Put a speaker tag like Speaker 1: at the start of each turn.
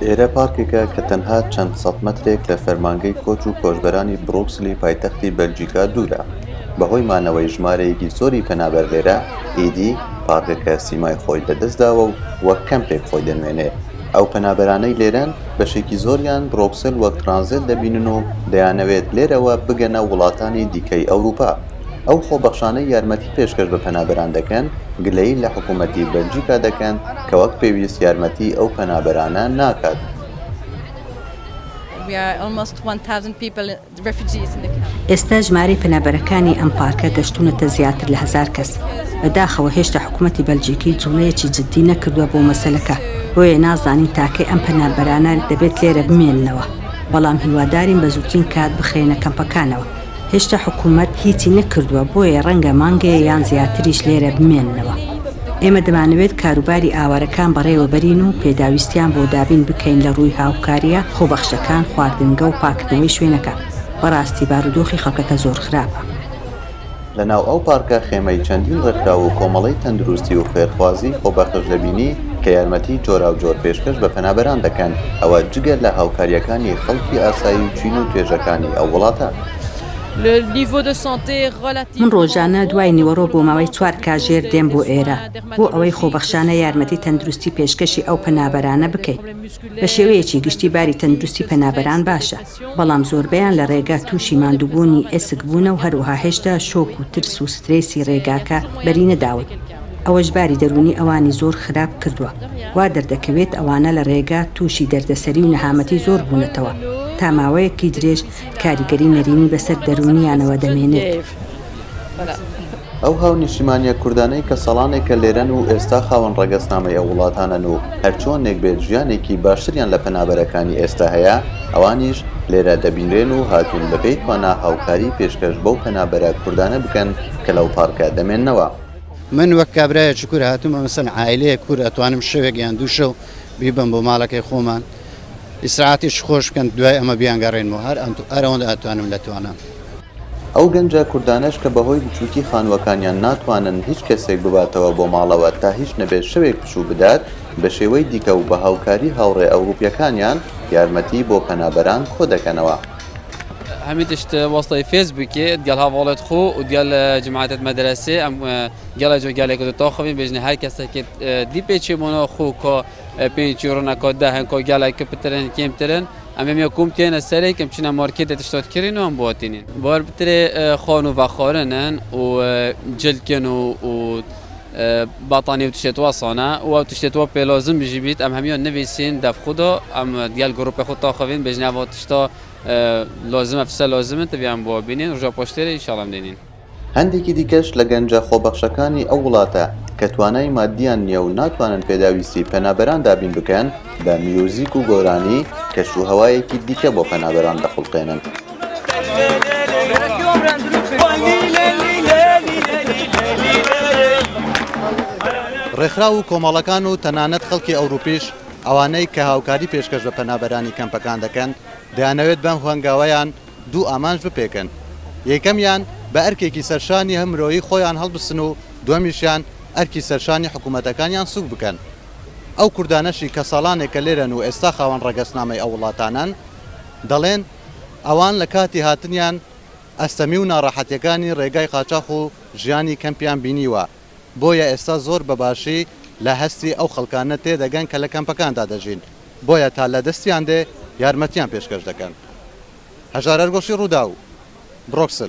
Speaker 1: ئێرە پارکێکە کە تەنها چەند سەد مەترێک لە فەرمانگەی کۆچ و کۆچبەرانی برۆکسلی پایتەختی بەلجیکا دوورە. بەهۆی مانەوەی ژمارەیەکی زۆری پەنابەر لێرە، ئیدی پارکەکە سیمای خۆی لەدەستداوە و وەک کەمپێک خۆی دەنوێنێ. ئەو پەنابەرانەی لێرەن بەشێکی زۆریان برۆکسل وەک ترانزێت دەبینن و دەیانەوێت لێرەوە بگەنە وڵاتانی دیکەی ئەوروپا. ئەو خۆبەخشانەی یارمەتی پێشکەش بە پەنابەران دەکەن، گلەیی لە حکوومەتی بەلجیکا دەکەن کە وەک پێویست یارمەتیی ئەو پەنابەرانە ناکات.
Speaker 2: ئێستا ژمارەی پەنابەرەکانی ئەم پارکە گەشتوونەتە زیاتر لە هەزار کەس. بەداخەوە هێشتا حکوومەتی بەلجیکی جووڵەیەکی جددی نەکردووە بۆ مەسەلەکە، بۆیە نازانین تاکەی ئەم پەنابەرانە دەبێت لێرە بمێننەوە، بەڵام هیوادارین بە زووترین کات بخرێنە کەمپەکانەوە. هێشتا حکوومەت هیچی نەکردووە، بۆیە ڕەنگە مانگێ یان زیاتریش لێرە بمێننەوە. ئێمە دەمانەوێت کاروباری ئاوارەکان بەڕێوەبەرین و پێداویستیان بۆ دابین بکەین لە ڕووی هاوکارییە خۆبەخشەکان، خواردنگە و پاککردنەوەی شوێنەکە. بەڕاستی بارودۆخی خەڵکەکە زۆر خراپە.
Speaker 1: لە ناو ئەو پارکە خێمەی چەندین ڕێکخراو و کۆمەڵەی تەندروستی و خێرخوازی خۆبەخش دەبینی کە یارمەتی جۆراوجۆر پێشکەش بە پەنابەران دەکەن، ئەوە جگە لە هاوکارییەکانی خەڵکی ئاسایی و چین و توێژەکانی ئەو وڵاتە.
Speaker 2: من ڕۆژانە دوای نیوەڕۆ بۆ ماوەی چوار کاژێر دێم بۆ ئێرە بۆ ئەوەی خۆبەخشانە یارمەتی تەندروستی پێشکەشی ئەو پەنابەرانە بکەین. بە شێوەیەکی گشتی باری تەندروستی پەنابەران باشە، بەڵام زۆربەیان لە ڕێگا تووشی ماندووبوونی ئێسک بوونە و هەروەها هێشتا شۆک و ترس و سترێسی ڕێگاکە بەری نەداون. ئەوەش باری دەروونی ئەوانی زۆر خراپ کردووە. وا دەردەکەوێت ئەوانە لە ڕێگا تووشی دەردەسەری و نەهامەتی زۆر بوونەتەوە. تا ماوەیەکی درێژ کاریگەری نەرێنی بەسەر دەروونیانەوە دەمێنێت.
Speaker 1: ئەو هاونیشتیمانییە کوردانەی کە ساڵانێکە لێرەن و ئێستا خاوەن ڕەگەزنامەی ئەو وڵاتانەن و هەرچۆنێک بێت ژیانێکی باشتریان لە پەنابەرەکانی ئێستا هەیە، ئەوانیش لێرە دەبینرێن و هاتوون بەپێی توانا هاوکاری پێشکەش بەو پەنابەرە کوردانە بکەن کە لەو پارکە دەمێننەوە.
Speaker 3: من وەک کابرایەکی کورد هاتوومە مەسەلەن عایلەیەک کورد ئەتوانم شەوێک یان دوو شەو بیبەم بۆ ماڵەکەی خۆمان ئیسراحەتێکی خۆش بکەن دوای ئەمە بیانگەڕێنمەوە هەر ئەوەندە ئەتوانم لە توانام.
Speaker 1: ئەو گەنجە کوردانەش کە بەهۆی بچووکی خانووەکانیان ناتوانن هیچ کەسێک بباتەوە بۆ ماڵەوە تا هیچ نەبێت شەوێک پشوو بدات، بە شێوەی دیکە و بە هاوکاری هاوڕێ ئەوروپییەکانیان یارمەتی بۆ پەنابەران کۆدەکەنەوە.
Speaker 4: هەمی تشت وەستەی فێسبووکێ دگەل هەڤاڵێت خۆ و دگەل جماعەتێت مەدرەسێ ئەم گەلە جۆ گەلێک دو تاخوین بێژنە هەر کەسێکێت دی پێچێ بۆنە خۆ کە پێنج یورۆ کە دە هەن کە گەلێک پترن کێمترن ئەم ێ کوم تێنە سەرێ کەم چنە مارکێتێ تشتات کرین و ئەم بۆ تێنین بار بترێ خان و ڤەخارنن و جلکن و و بەتانی و تشتێت وەسانە و ئەو تشتێت وە پێ لازم بژی بیت ئەم هەمیان نویسین دەف خودا ئەم دیال گروپێ خود تاخوین بێژنە ئەڤ تشتا لازمە فسە لازمن تبی ئەم بۆ بینین ڕژا پاشتێرێ ئینشاڵڵا ئەم دێنین.
Speaker 1: هەندێکی دیکەش لە گەنجە خۆبەخشەکانی ئەو وڵاتە کە توانای ماددیان نییە و ناتوانن پێداویستی پەنابەران دابین بکەن، بە میوزیک و گۆرانی کەش و هەوایەکی دیکە بۆ پەنابەران دەخوڵقێنن.
Speaker 3: ڕێکخراو و کۆمەڵەکان و تەنانەت خەڵکی ئەوروپیش ئەوانەی کە هاوکاری پێشکەش بە پەنابەرانی کەمپەکان دەکەن، دەیانەوێت بەم هەنگاوەیان دوو ئامانج بپێکن، یەکەمیان بە ئەرکێکی سەرشانی مرۆیی خۆیان هەڵبسن و دووەمیشیان ئەرکی سەرشانی حکوومەتەکانیان سووک بکەن. ئەو کوردانەشی کە ساڵانێکە لێرەن و ئێستا خاوەن ڕەگەزنامەی ئەو وڵاتانەن، دەڵێن ئەوان لە کاتی هاتنیان ئەستەمی و ناڕەحەتییەکانی ڕێگای قاچاخ و ژیانی کەمپیان بینیوە، بۆیە ئێستا زۆر بە باشی لە هەستی ئەو خەڵکانە تێدەگەن کە لە کەمپەکاندا دەژین، بۆیە تا لە دەستیان دێ یارمەتیان پێشکەش دەکەن. هەژار ئەرگۆشی رووداو، برۆکسل.